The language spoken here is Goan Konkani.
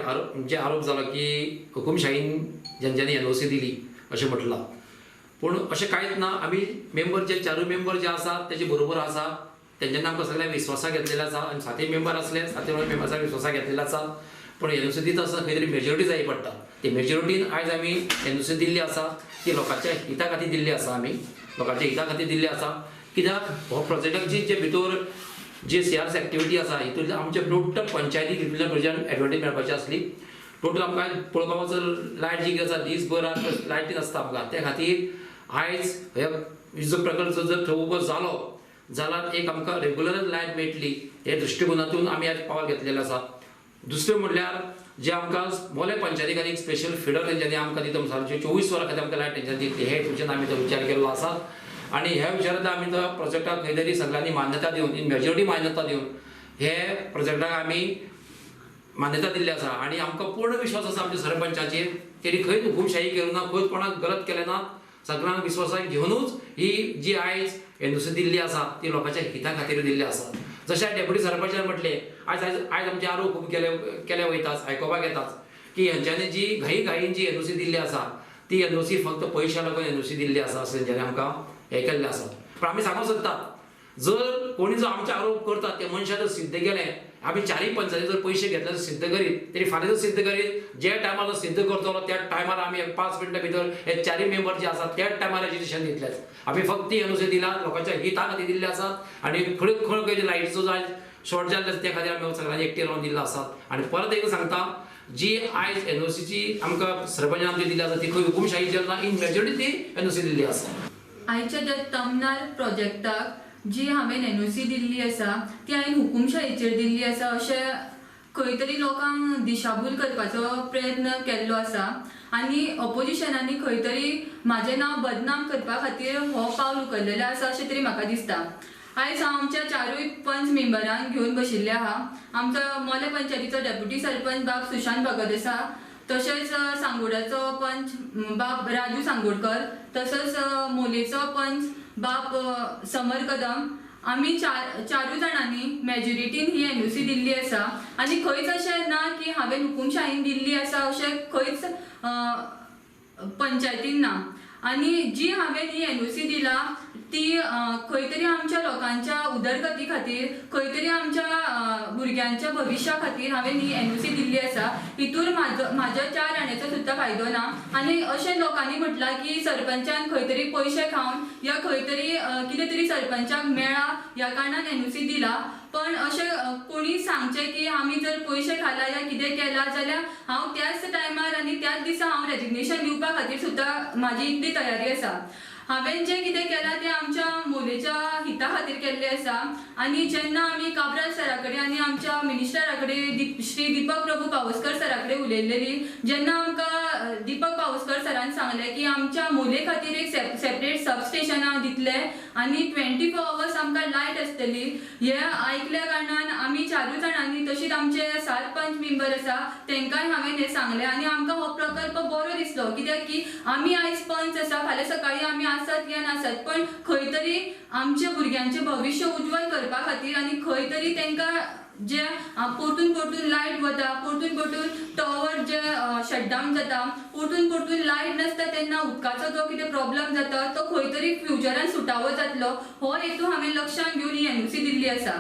आरोप म्हणजे आरोप जालो की हुकुमशाहीन जेंच्यांनी एनओसी दिली अशें म्हटलां, पूण अशें कांयच ना. आमी मेंबर जे चारूय मेंबर जे आसा तेजे बरोबर आसा, तेंच्यांनी आमकां सगळ्यांक विस्वासा घेतलेले आसा आनी सातय मेंबर आसले, सातय मेंबर्सांक विस्वासा घेतलेले आसा. पूण एनओसी दिता आसतना खंय तरी मेजॉरिटी जाय पडटा. ती मेजॉरिटीन आयज आमी एनओसी दिल्ली आसा ती लोकांच्या हिता खातीर दिल्ली आसा. आमी लोकांच्या हिता खातीर दिल्ली आसा, कित्याक हो प्रोजेक्टाची जे भितर जे सीआरसी एक्टिविटी आसा हितूंतल्यान आमच्या टोटल पंचायतीक हितूंतल्यान प्रोजेक्ट एडवांटेज मेळपाची आसली. टोटल आमकां पळोवपाक वचत लायट जी आसा दीसभर लायटी नासता आमकां. त्या खातीर आयज हे जो प्रकल्प जर थंय उबो जालो जाल्यार एक आमकां रेगुलर लायट मेळटली हे दृश्टिकोनातून आमी आज पावल घेतलेलें आसा. दुसरें म्हणल्यार जे आमकां मोले पंचायती खातीर एक स्पेशल फिडर तेंच्यांनी आमकां दिता, सारकें 24 वरां खातीर आमकां लायट तेंच्यांनी दितली हे हितूच्यान आमी तो विचार केल्लो आसा. आनी ह्या विचारांत आमी तो प्रोजेक्टाक खंय तरी सगळ्यांनी मान्यता दिवन, इन मेजॉरिटी मान्यता दिवन हे प्रोजेक्टाक आमी मान्यता दिल्ली आसा. आनी आमकां पूर्ण विश्वास आसा आमच्या सरपंचाचेर, तेणी खंयच हुकुमशाही करूं ना, खंयच कोणाक गलत केलें ना, सगळ्यांक विश्वासाक घेवनूच ही जी आयज एनओसी दिल्ली आसा ती लोकांच्या हिता खातीर दिल्ली आसा. जशें डेप्युटी सरपंचान म्हटलें, आयज आयज आयज आमचे आरोप खूब केले केले वयतात, आयकोपाक येतात की हेंच्यांनी जी घाई घाईन जी एनओसी दिल्ली आसा ती एनओसी फक्त पयशा लागून एनओसी दिल्ली आसा अशें तेंच्यांनी आमकां हें केल्लें आसा. पूण आमी सांगूंक सोदतात, जर कोणी जो आमचे आरोप करतात ते मनशां जर सिद्ध केलें, आमी चारय पंचायती जर पयशे घेतले जर सिद्ध करीत तरी फाल्यां जर सिद्ध करीत, जे टायमार जो सिद्ध करतलो त्या टायमार आमी 5 मिनटां भितर हे चारय मेंबर जे आसात त्याच टायमार रेजिस्ट्रेशन दितलेच. आमी फक्त एनओसी दिला लोकांच्या हिता खातीर दिल्ले आसात आनी खंय खंय खंय लायटीचो जाय शॉर्ट जाल्ले आसा त्या खातीर आमी सगळ्यांनी एकटे रावन दिल्लो आसात. आनी परत एकदां सांगता, जी आयज एनओसीची आमकां सरपंचान आमची दिल्ली आसा ती खंय हुकुमशाहीचेर ना, इन मेजॉरिटी ती एनओसी दिल्ली आसा. आयच्या त्या तमनार प्रोजेक्टाक जी हांवें एनओसी दिल्ली आसा ती हांवें हुकुमशाहीचेर दिल्ली आसा अशें खंय तरी लोकांक दिशाभूल करपाचो प्रयत्न केल्लो आसा आनी ऑपोजिशनांनी खंय तरी म्हाजें नांव बदनाम करपा खातीर हो पावल उखल्लेलें आसा अशें तरी म्हाका दिसता. आयज हांव आमच्या चारूय पंच मेंबरांक घेवन बशिल्लें आहा. आमचो मोलें पंचायतीचो डेप्युटी सरपंच बाब सुशांत भगत आसा, तशेंच सांगोड्याचो पंच बाब राजू सांगोडकर, तसोच मोलेचो पंच बाब समर कदम. आमी चारूय जाणांनी मेजॉरिटीन ही एनओसी दिल्ली आसा आनी खंयच अशें ना की हांवें हुकुमशाहीन दिल्ली आसा अशें खंयच पंचायतीन ना. आनी जी हांवें ही एनओसी दिला ती खंय तरी आमच्या लोकांच्या उदरगती खातीर, खंय तरी आमच्या भुरग्यांच्या भविश्या खातीर हांवें ही एनओसी दिल्ली आसा. हितूर म्हाज्या 4 आण्याचो सुद्दां फायदो ना. आनी अशें लोकांनी म्हटलां की सरपंचान खंय तरी पयशे खावन या खंय तरी कितें तरी सरपंचाक मेळ्ळा ह्या कारणान एनओसी दिला, पण अशें कोणी सांगचें की आमी जर पयशे खाला या कितें केलां जाल्यार हांव त्याच टायमार आनी त्याच दिसा हांव रेजिग्नेशन दिवपा खातीर सुद्दां म्हाजी इतली तयारी आसा. हांवें जें कितें केलां तें आमच्या मोलेच्या हिता खातीर केल्लें आसा. आनी जेन्ना आमी काब्राल सरा कडेन आनी आमच्या मिनिस्टरा कडेन श्री दीपक प्रभू पावसकर सरा कडेन उलयलेली, जेन्ना आमकां दीपक पावसकर सरान सांगलें की आमच्या मोले खातीर एक सेपरेट सब स्टेशनां दितले आनी 24 आवर्स आमकां लायट आसतली, हें आयकल्या कारणान आमी चारूय जाणांनी तशीच आमचे 7 पंच मेंबर आसा तेंकांय हांवें हें सांगलें आनी आमकां हो प्रकल्प बरो दिसलो, कित्याक की आमी आयज पंच आसा, फाल्यां सकाळीं आमी आसत या नासत, पण खंय तरी आमच्या भुरग्यांचें भविश्य उज्ज्वल करपा खातीर आनी खंय तरी तेंकां जे परतून परतून लायट वता, परतून परतून टॉवर जे शटडावन जाता, परतून परतून लायट नासता तेन्ना उदकाचो जो कितें प्रॉब्लम जाता तो खंय तरी फ्युचरान सुटावो जातलो, हो हेतू हांवें लक्षांत घेवन ही एनओसी दिल्ली आसा.